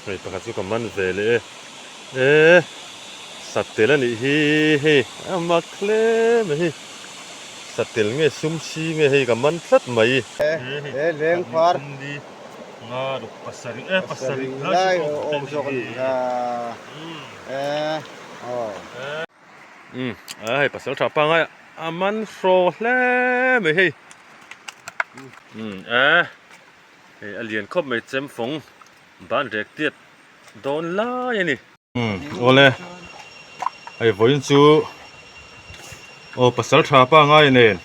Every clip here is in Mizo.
Hei pakhat chu ka man ve leh e. E satel a nih hi hei a mak hle mai hi. Satel nge sum si nge hei ka man tlat mai. E lengfar. Nga ruk pasarih e pasarih lai chu awm zawk a nih hi. E aw. Umm a hei pasal tha pangai a man hraw hle mai hei. Umm e. Hei a lian khawp mai chem fawng ban rek tiat dawn lai a ni. Umm awle hei vawiin chu aw pasal tha pangai nen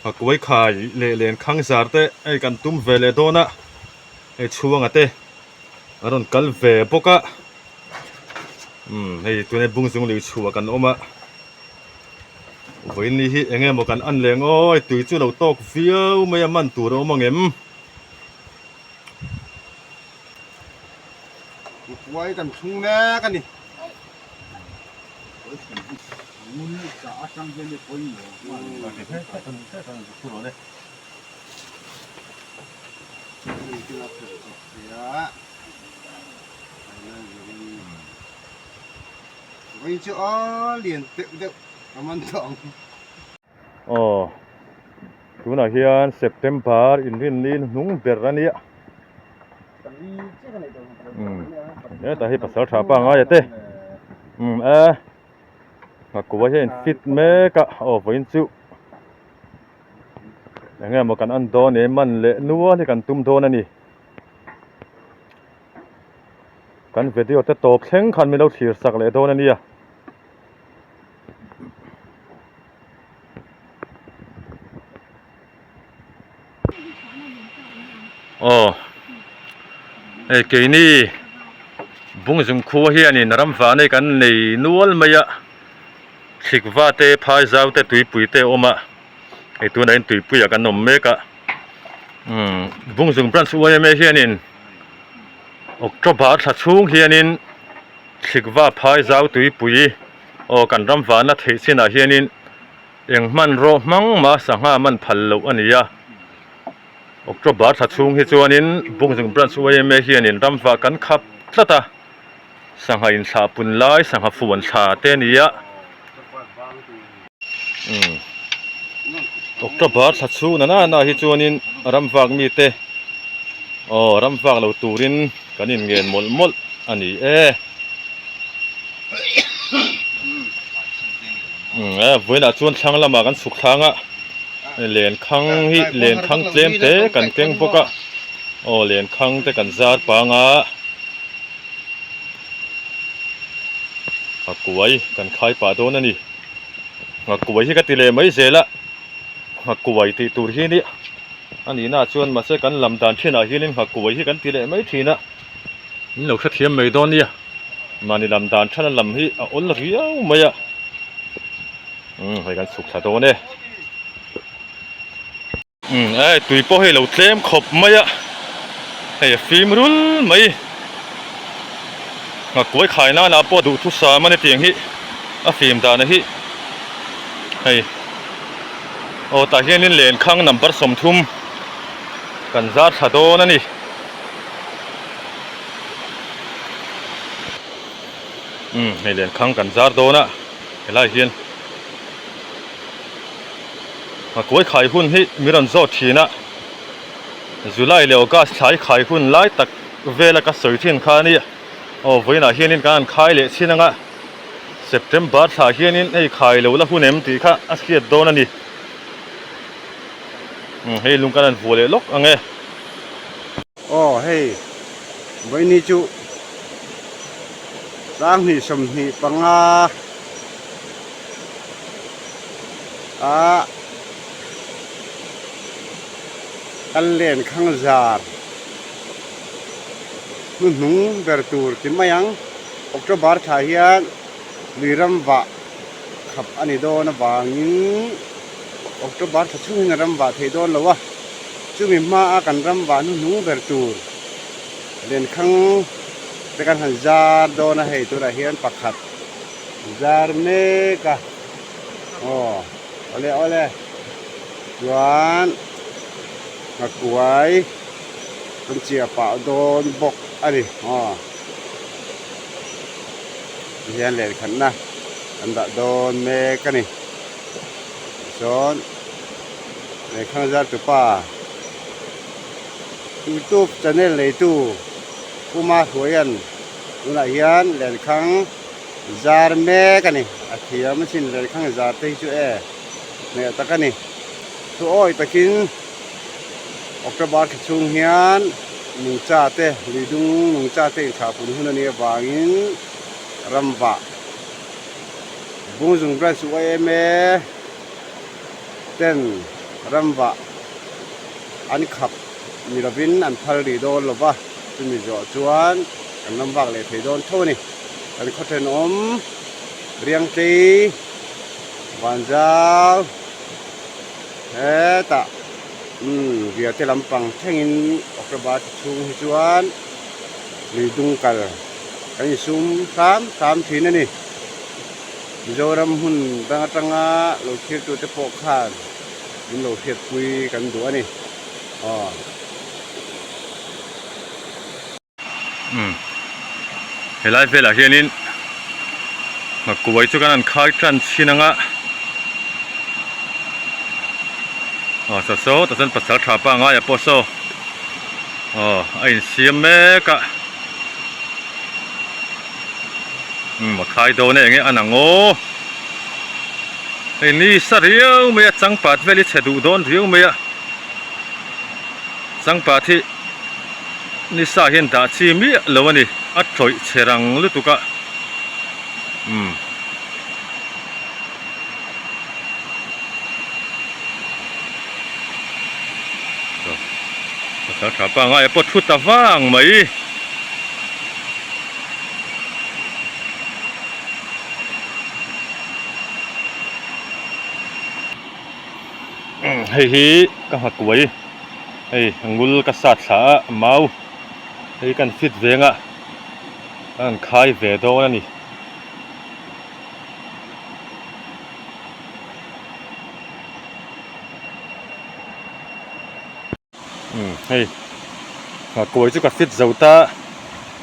a kuai khai leh len khang zar te hei kan tum ve leh dawn a hei chhuanga te a rawn kal ve bawk a umm hei tunah bung zung lui chhuah kan awm a. Vawiin ni hi eng emaw kan an leh ngawi tui chu lo tawk viau mai a man tur a awm ang em? Kuai kan thlung mek a ni. Vawiin chu a lian deuh deuh a man tawh ang. Aw, tunah hian September inrinni hnung ber a nia. Umm, hetah hi pasal tha pangai a te. Umm e, nghakuai hi a in fit mek a, aw vawiin chu eng nge maw kan en dawn e, man leh nual hi kan tum dawn a ni. Kan video te tawp thleng khan min lo thlir sak leh dawn a nia. Aw hei keini Bungzung khua hianin ram vanei kan nei nual mai a Thlikva te Phaizau te Tuipui te a awm a hei tunah hian Tuipuiah kan awm mek a umm Bungzung branch yma hianin October thla chhung hianin Thlikva Phaizau Tuipui aw kan ram vana theih chinah hianin eng hmanraw hmang mah sangha man phal loh a ni a. October thla chhung hi chuanin Bungzung Branch yma hianin ramva kan khap tlat a, sangha inthlah pun lai sangha fuan thla te a ni a. Umm October thla chhung nana na hi chuanin ramvak mite aw ramvak lo turin kan inngen mawlh mawlh a ni e. Umm e vawiinah chuan thlang lamah kan chhuk thlang a lenkhang hi lenkhang tlem te kan keng bawk a aw lenkhang te kan zar pang a a kuai kan khai pah dawn a ni nghakuai hi ka ti leh mai zel a nghakuai tih tur hi nia a nihna ah chuan mahse kan lam dan thinah hianin nghakuai hi kan ti leh mai thin a min lo hrethiam mai dawn nia mahni lam dan thana lam hi a awl riau mai a umm hei kan chhuk thla dawn e. Umm hei tui pawh hei lo tlem khawp mai a hei a fim rul mai nghakuai khai nana pawh duhthusam a ni tiang hi a fim dana hi hei aw tah hianin lenkhang number 30 kan zar thla dawn a ni. Umm hei lenkhang kan zar dawn a helai hian. A kuai khai hun hi mi rawn zawt thin a, July leh August thlai khai hun lai tak vela ka sawi thin kha a nia. Aw vawiinah hianin kan han khai leh chin anga September thlah hianin hei khai lo la hun em tih kha a hriat dawn a ni. Umm hei lung kan han vuah leh lawk ang e. Aw hei vawiini chu sanghnih 25. A kal len khang zar hnuhnung ber tur ti mai ang October thla hian lui ram vah khap a ni dawn avangin October thla chhung hian a ram vah thei dawn lo a chumi hmaa kan ram vah hnuhnung ber tur lenkhang te kan han zar dawn a hei tunah hian pakhat zar mek a. Aw awle awle. Chuan nghakuai kan chiah pah dawn bawk a ni aw. Tihian lehkhatna kan dah dawn mek a ni. Tichuan lehkhang zar tupa youtube channel neitu Pu Mahruaia'n tunah hian lenkhang zar mek a ni. A thiam asin lenkhang zar te hi chu e hmeh tak a ni. Thu awi takin October thla chhung hian nungcha te lui dung nungcha te inthahpun hun a nih avangin ramvah Bungzung Branch yma ten ramvah an khap ni lovin an phal rih dawn lo va, chumi zawh chuan kan ram vak leh thei dawn tho a ni. Kan khaw thenawm Riangtlei Vanzau hetah umm Riate lampang thlengin October thla chhung hi chuan lui dung kal kan insum hram hram thin a ni. Mizoram hmun dang atanga lo thirtute pawh khan min lo hriatpui kan duh a ni. Aw. Umm helai velah hianin nghakuai chu kan han khai tan chhin ang a aw saw saw tah chuan pasal tha pangai ah pawh saw aw a insiam mek a umm a khai dawn e enge a nang aw hei ni sa riau mai a changpat vel hi chhe duh dawn riau mai a changpat hi. Nisa hian dah chi miah lo a ni, a tawih che rang lutuk a, umm. Pasal tha pangai a pawh thu ta vang mai. Hei hi ka nghakuai. Hei ngul ka sat thla a mau hei kan fit veng a a rawn khai ve dawn a ni. Umm hei nghakuai chu ka fit zo ta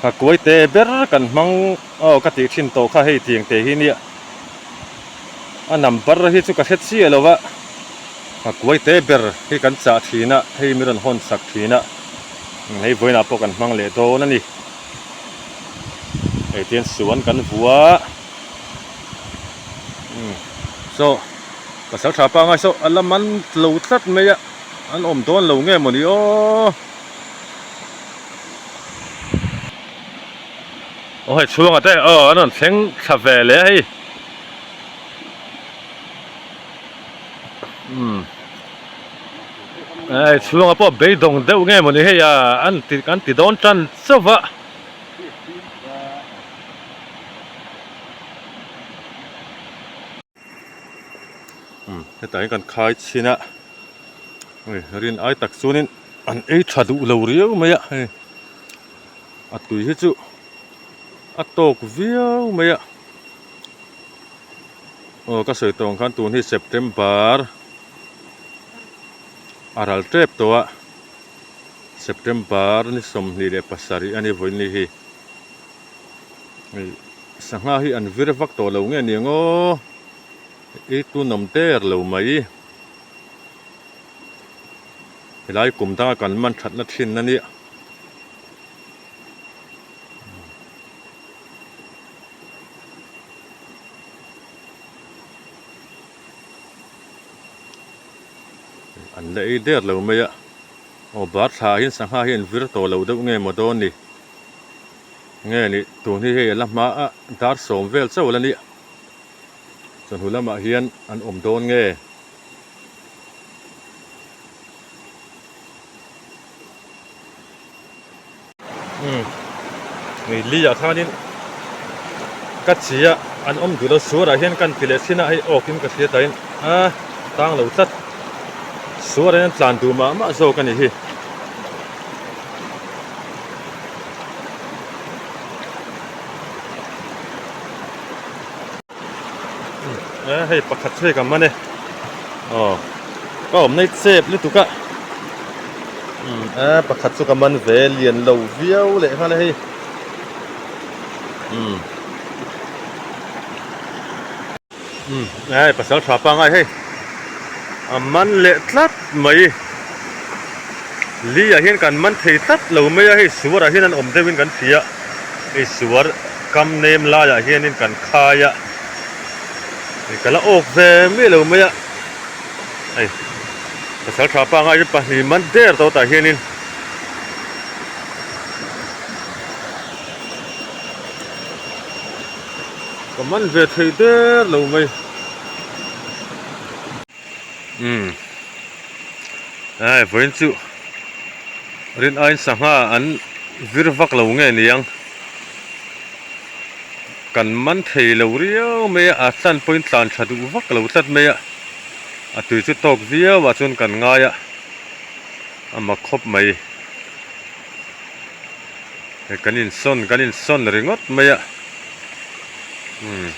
nghakuai te ber kan hmang aw ka tih thin tawh kha hei tiang te hi nia a number hi chu ka hre chiah lo va. A kuai te ber hi kan chah thin a, hei mi rawn hawn sak thin a, hei vawiinah pawh kan hmang leh dawn a ni. Hei tian suan kan vua a, umm saw pasal tha pangai saw a la man lo tlat mai a, an awm dawn lo nge mawni aw. Aw hei chhungah te aw an rawn thleng thla ve leh a hei. Umm hei chhungah pawh beidawng deuh nge mawni hei a an ti an ti dawn tan chauh va. Umm hetah hian kan khai chhin a hei rin ai tak chuanin an ei tha duh lo riau mai a hei a tui hi chu a tawk viau mai a. Aw ka sawi tawh ang khan tun hi September a ral tep tawh a September ni 27 a ni vawiin ni hi hei sangha hi an vir vak tawh lo nge ni ang aw ei tun awm der lo mai helai kum danga kan man thatna thin a nia. An la ei der lo mai a, aw bar thla ah hian sangha hi an vir tawh lo deuh nge maw dawn ni? Nge ni tun hi hei a la hma a dar sawm vel chauh la nia, chawhnu lamah hian an awm dawn nge? Umm hei li ah khanin ka chi a an awm duh lo suar ah hian kan ti leh thin a hei awk in ka hria ta in a tang lo tlat suar ah hian an tlan duh mah mah zawk a ni hi. Hei pakhat chu hei ka man e aw. Ka awm nei chep lutuk a. Umm a pakhat chu ka man ve lian lo viau leh nghal a hei. Umm umm hei pasal tha pangai hei a man leh tlat mai. Li ah hian kan man thei tlat lo mai a hei suar ah hian an awm deuh in kan hria hei suar kam nem lai ah hian in kan khai a hei ka la awk ve miah lo mai a hei pasal tha pangai hi pahnih man der tawh tah hian in ka man ve thei der lo mai. Umm ai vawiin chu rin aiin sangha an vir vak lo nge niang kan man thei lo riau mai a a tlan pawhin tlan tha duh vak lo tlat mai a a tui chu tawk viau ah chuan kan ngai a a mak khawp mai hei kan insawn kan insawn ringawt mai a umm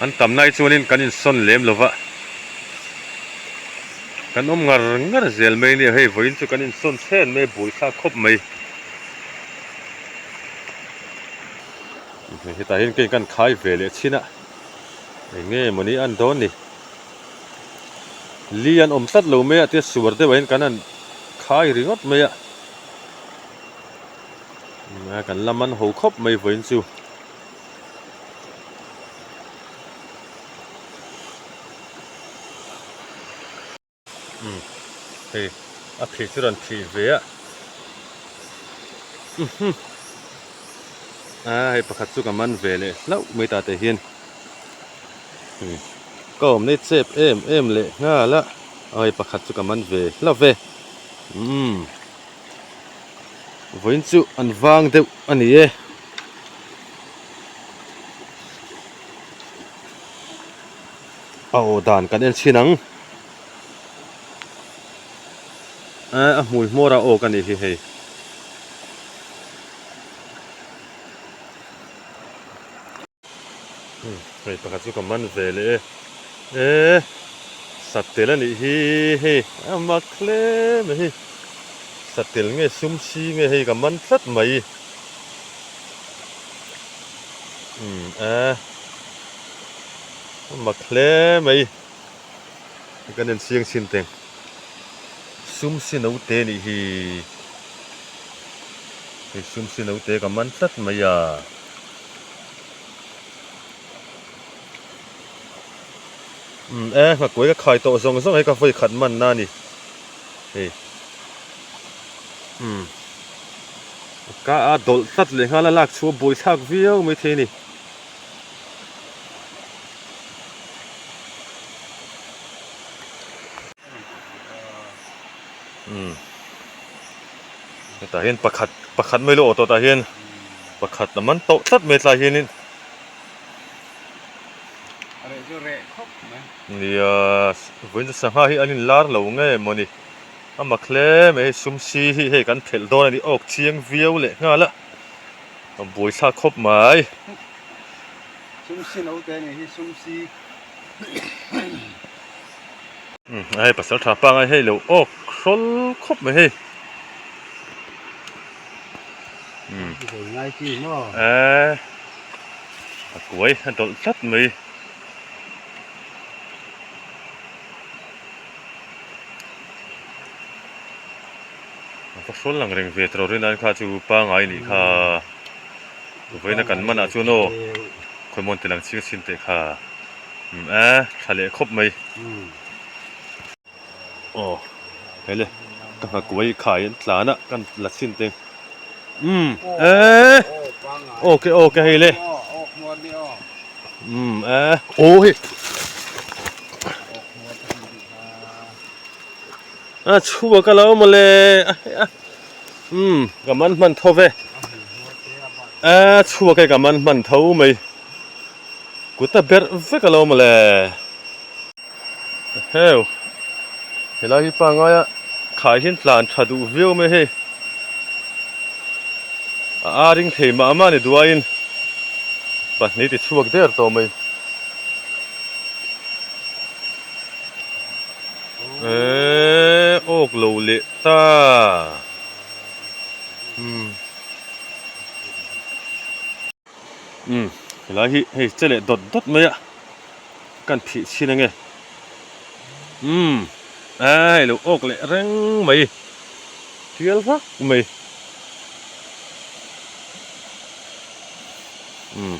an tam nai chuanin kan insawn lem lo va kan awm ngar ngar zel mai nia hei vawiin chu kan insawn chhen mai a buaithlak khawp mai hetah hian kei kan khai ve leh chin a eng nge mawni an dawn ni li an awm tlat lo mai a tia suar deuh ah hian kan han khai ringawt mai a. Kan la man ho khawp mai vawiin chu. Umm hei a phih chu rawn phih ve a umm a hei pakhat chu ka man ve leh hlauh mai ta te hian umm ka awm nei chep em em leh nghal a hei pakhat chu ka man ve hlauh ve umm. Vawiin chu an vang deuh a ni e. A aw dan kan en chhin ang. A hmui hmawr a awk a nih hi hei. Hei pakhat chu ka man ve leh e. E satel a nih hi hei a mak hle mai hei satel nge sum si nge hei ka man tlat mai umm a a mak hle mai kan en chiang chhin teng sum si naute a nih hi hei sum si naute ka man tlat mai a. Umm e nghakuai ka khai tawh zawng zawng hi ka vawi khat man na a ni hei umm ka a dawlh tlat leh nghal a lak chhuah a buai thlak viau mai thei a ni. Umm hetah hian pakhat pakhat mai lo aw tawh tah hian pakhat a man tawh tlat mai tlai hianin nia vawiin chu sangha hi an inlar lo nge mawni a mak hle mai hei sum si hi hei kan phelh dawn a ni awk chiang viau leh nghal a a buaithlak khawp mai. Hei pasal tha pangai hei lo awk hrawl khawp mai hei eh a kuai a dawlh tlat mai a va hrawl lang reng ve tawh rin kha chu pangai nih kha vawiin a kan man ah chuan aw khawimawn ti lang ching chin teh kha. Umm e tha leh khawp mai aw hele ka nghakuai khai an tlan a kan la chhin teng umm e okay okay hei le umm e aw hei a chhuak a lo mawle umm ka man hman tho ve e chhuak e ka man hman tho mai. Kut a berh vek alo mawle. Heu helai hi pangngaia khai hian tlan tha duh viau mai hei. A aring thei mah mah ni duaiin pahnih ti chhuak der tawh mai. awk lo leh ta. Umm. Umm helai hi hei che leh dawt dawt mai a kan phih chhin ange. Umm ai lo awk leh reng mai tial vak mai. Umm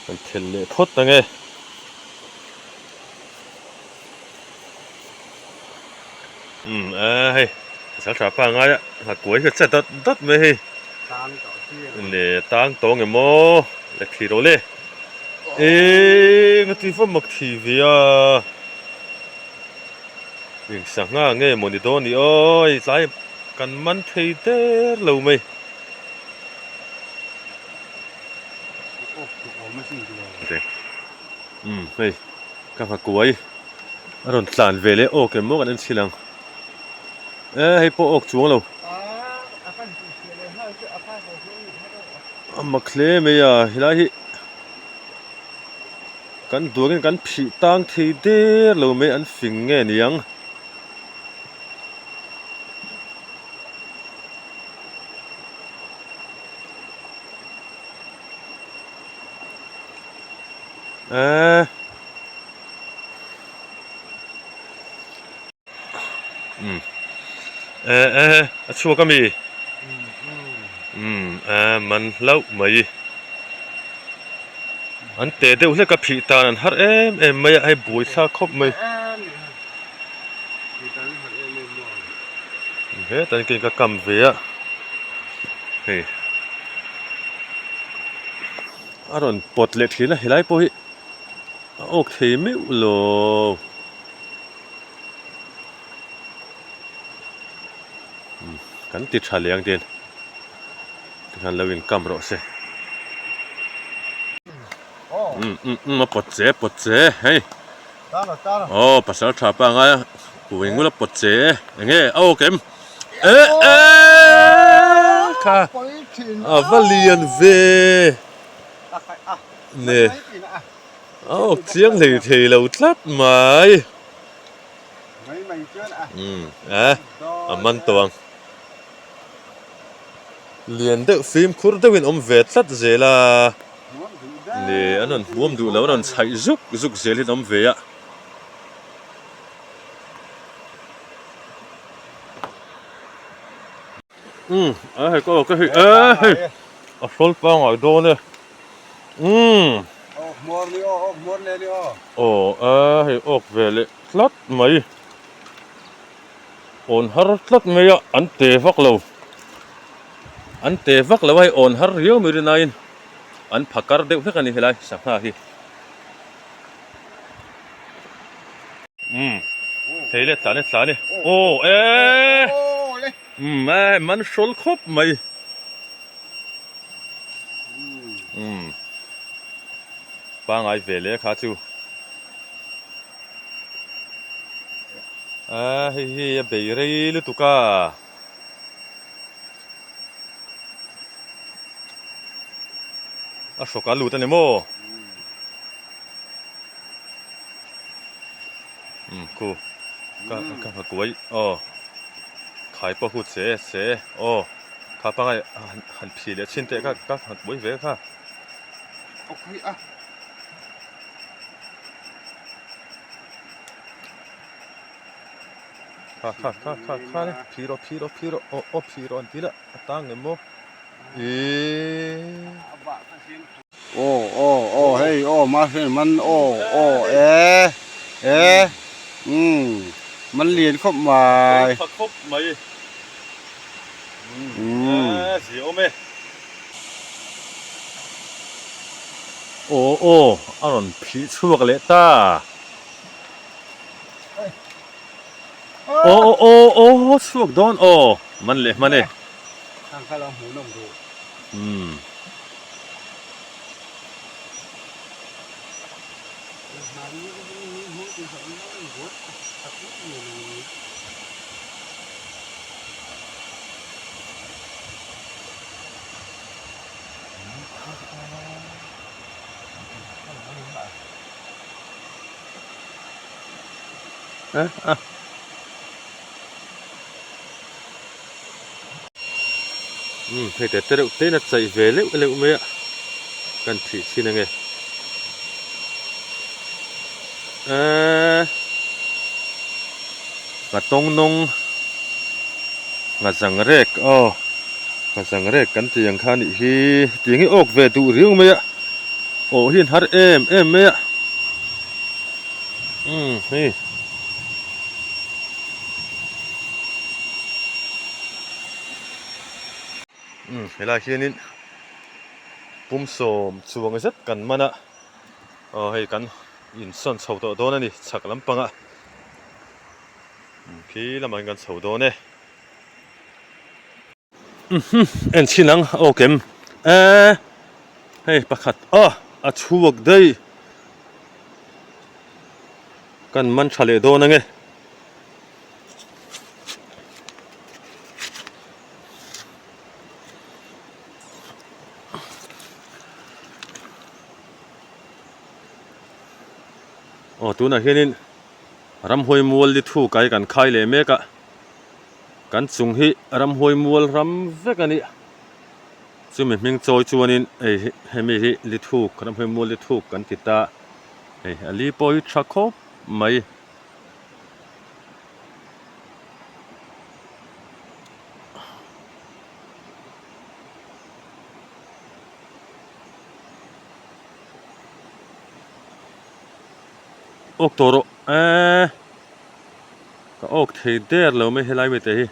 kan thelh leh phawt ange. Umm a hei pasal tha pa ngai a nghat kuai hi a che dawt dawt mai hei le tang tawng em aw le thli rawh le eng a ti va mak thei ve a eng sangha nge maw ni dawn ni aw hei tlai kan man thei der lo mai. Umm hei ka nghakuai a rawn tlan ve leh awk em maw kan en chhin ang e hei pawh awk chuang lo a mak hle mai a helai hi kan duangin kan phih tang thei der lo mai an fing nge niang. Eee umm eh eh a chhuak ami umm eh man hlauh mai an teh deuh hlek a phih tan an har em em mai a hei buai thlak khawp mai hetah hian ka kam ve a hei. A rawn pawt leh thin a helai pawh hi a awk thei meuh lo. Kan ti tha leh ang tin tikhan lo in kam rawh se. Um um um a pawt che a pawt che hei aw pasal tha pa ngai a kuh engul a pawt che enge a awk em eh eh kha a va lian ve ne a awk chiang hlei thei lo tlat mai um eh a man tawh ang lian deuh fimkhur deuhin awm ve tlat zel a. Ni an rawn hmuam duh lo an rawn chhaih zuk zuk zel hi an awm ve a. Umm a hei ka aw ka hei e hei a hrawl pangai dawn e umm aw a hei awk ve leh tlat mai awn har tlat mai a an te vak lo an te vak lo a hei awn har riau mai rinaiin an phakar deuh hlek a ni helai sangha hi umm hei le tlan e tlan e aw e umm e man hrawl khawp mai umm pangai ve leh kha chu a hei hi a bei rei lutuk a. A hrawk a lut a ni maw? Umm khu ka ka ha kuai aw khai pawh khu che che aw kha pangai han han phih leh chhin teh kha ka ha kuai ve kha. Kha kha kha kha kha le phih rawh phih rawh phih rawh aw aw phih rawh an ti la a tang em maw ihh. Aw aw aw hei aw mahse man aw aw e e umm man lian khawp mai. Tha khawp mai umm a zia awm e. Aw aw a rawn phih chhuak leh ta. Aw aw aw aw chhuak dawn aw man leh hman e. Umm. Umm hei te te reuh te in a chaih ve leuh leuh mai a kan thih chhin ange eee ka tawng nawng nghazang rek aw nghazang rek kan tih ang kha a nih hi tiang hi awk ve duh riau mai a awh hi an har em em mai a umm hei. Umm helaiah hianin pum sawm chuang zet kan man a aw hei kan insawn chho tawh dawn a ni chhak lampangah umm khi lamah hian kan chho dawn e umm en chhin ang aw kem eee hei pakhat aw a chhuak daih kan man tha leh dawn ange. Aw tunah hianin ramhuai mual li thu kai kan khai leh mek a kan chung hi ramhuai mual ram vek a ni chumi hming chawi chuanin hei hi hemi hi li thuk ramhuai mual li thuk kan ti ta hei a li pawh hi tha khawp mai. Awk tawh rawh eee ka awk thei der lo mai helai mite hi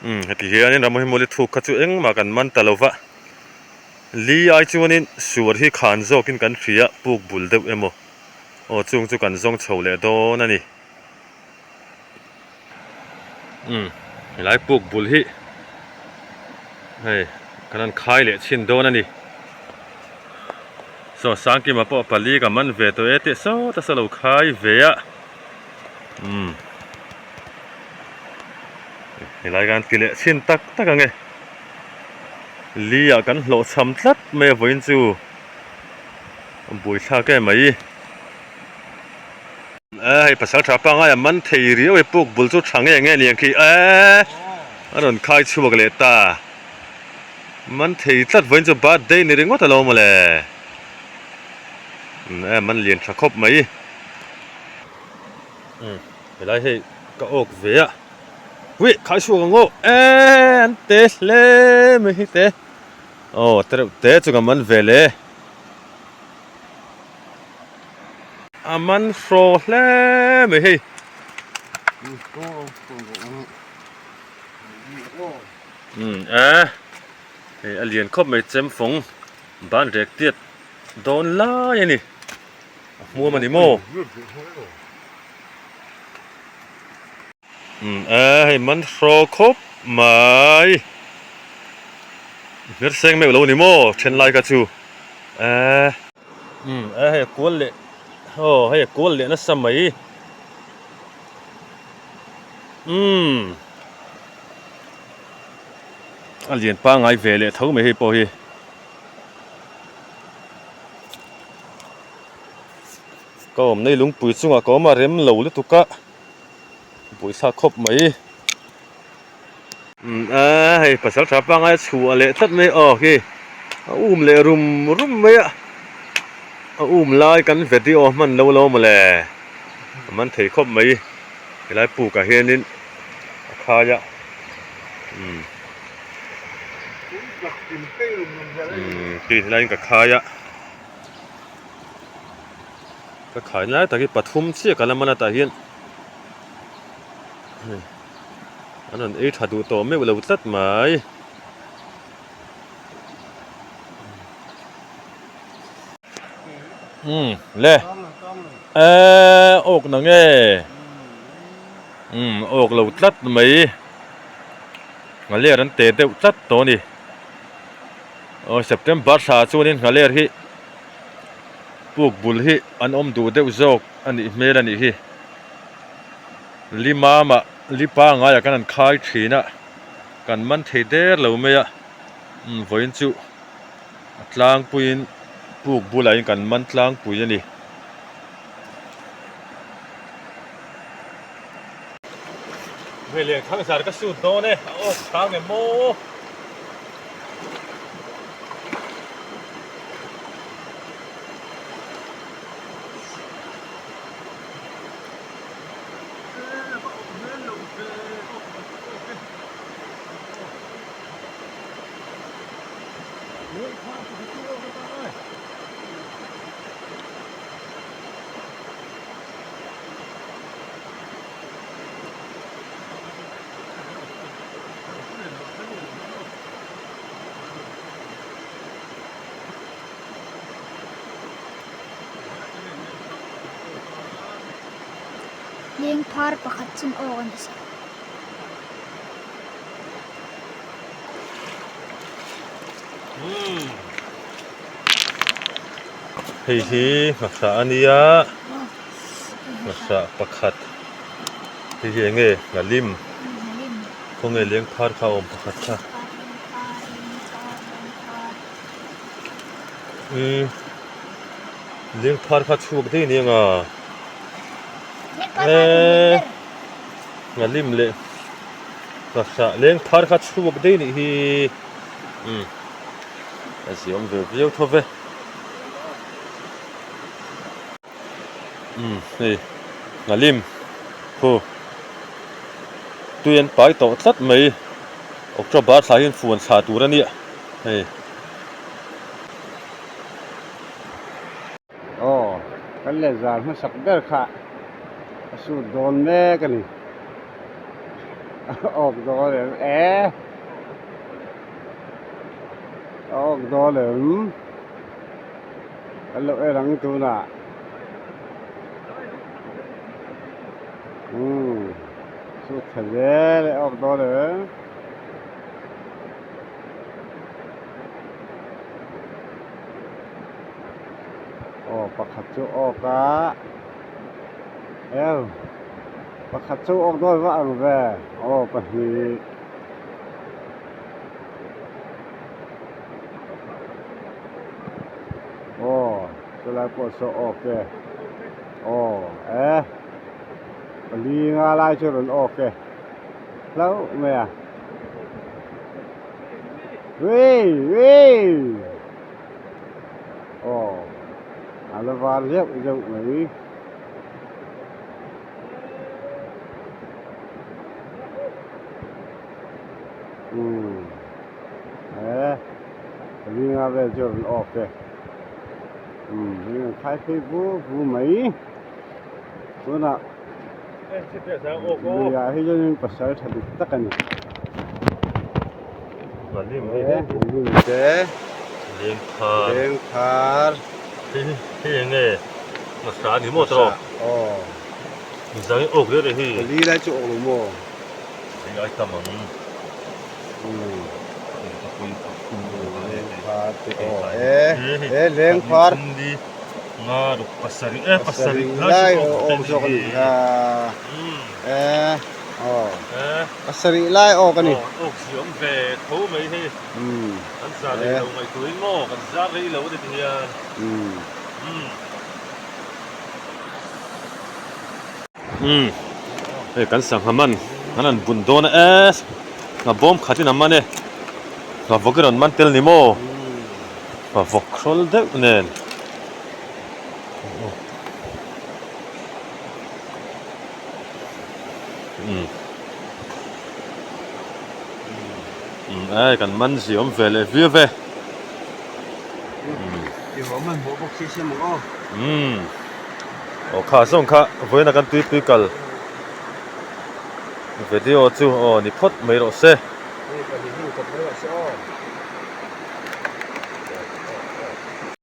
umm heti hianin ramawimawli thuk kha chu engmah kan man ta lo va li ai chuanin suar hi khan zawkin kan hria puk bul deuh emaw aw chung chu kan zawng chho leh dawn a ni. Umm helai puk bul hi hei kan han khai leh chhin dawn a ni saw Sangkima pawh pali ka man ve tawh e tih sawt a saw lo khai ve a umm helai kan ti leh chhin tak tak ang e li ah kan hlawh cham tlat mai a vawiin chu a buaithlak em mai. Eh hei pasal tha pangai a man thei riau e puk bul chu tha nge nge ni ang khi eh a rawn khai chhuak leh ta man thei tlat vawiin chu birthday ni ringawt alo mawle eh man lian tha khawp mai umm helai hei ka awk ve a ui khai chhuak ang aw eh an te hle mai hi te aw te reuh te chu ka man ve le. A man hraw hle mai hei. Umm e hei a lian khawp mai chem fawng ban rek tiat dawn lai a ni a hmuam a ni maw umm e hei man hraw khawp mai hmer seng meuh lo a ni maw then lai kha chu e. Umm a hei a kual leh aw hei a kual leh nasa mai umm a lian pangai ve leh tho mai hei pawh hi ka awm nei lungpui chungah ka awm a rem lo lutuk a buaithlak khawp mai umm a hei pasal tha pangai a chhuah leh tlat mai aw khi a um leh rum rum mai a a um lai kan video hman lo lo mawle a man thei khawp mai helai puk ah hianin a khai a umm umm khi helaiin ka khai a ka khai lai tak hi pathum chiah ka la man a tah hian. An rawn ei tha duh tawh meuh lo tlat mai. Umm le eee awk na nge umm awk lo tlat mai nghaler an te deuh tlat tawh a ni aw September thla chuanin nghaler hi puk bul hi an awm duh deuh zawk a nih hmel a nih hi. Limama li pangai ah khan an khai thin a kan man thei der lo mai a umm vawiin chu a tlangpuiin puk bulah in kan man tlangpui a ni. Hei lengthang zar ka sut dawn e, a awk chang em maw? Leng phar pakhat chu awk a ni sa. Hei hi hmasa a nia hmasa pakhat hei hi eng nge nghalim khawnge leng phar kha a awm pakhat kha umm leng phar kha chhuak daih a ni ang a eee nghalim leh hmasa leng phar kha chhuak daih a nih hi umm a ziawm ve viau tho ve umm hei nghalim khu tui an pai tawh tlat mai October thla hian fuan thla tur a nia hei. Aw kan leh zar hmasak ber kha a sut dawn mek a ni a awk dawn em e a awk dawn em kan lo en ang tunah umm sut tha zel e a awk dawn em. Aw pakhat chu awk a eu pakhat chu awk dawn vak ang ve aw pahnih. Aw chulai pawh saw awk e aw e pali nga lai chu rawn awk e hlauh mai a wee wee aw a la var zeuh zeuh mai. Umm he ringa vel chu a rawn awk e umm hei an khai phei vu vu mai tunah luiah hi chuanin pasal tha dik tak a ni he lim te lengphar hei eng nge hmasa a ni maw tawh aw mizang awk reuh reuh hi pali lai chu awk lo maw. Hei ai tam ang. Lengphar nga ruk pasarih e pasarih lai awk zawk a ni kha e aw pasarih lai awk a ni awk zia awm ve tho mai hei kan zar rei lo ngaihtuahin maw kan zar rei lo a ni ti hian Umm hei kan sangha man an han bun dawn a e ngha bawm khat in a man e ngha vawk in rawn man tel ni maw ngha vawk hrawl deuh nen umm umm e kan man zia awm ve leh viau ve umm. Aw kha zawng kha vawiin a kan tuipui kal video chu aw ni phawt mai rawh se.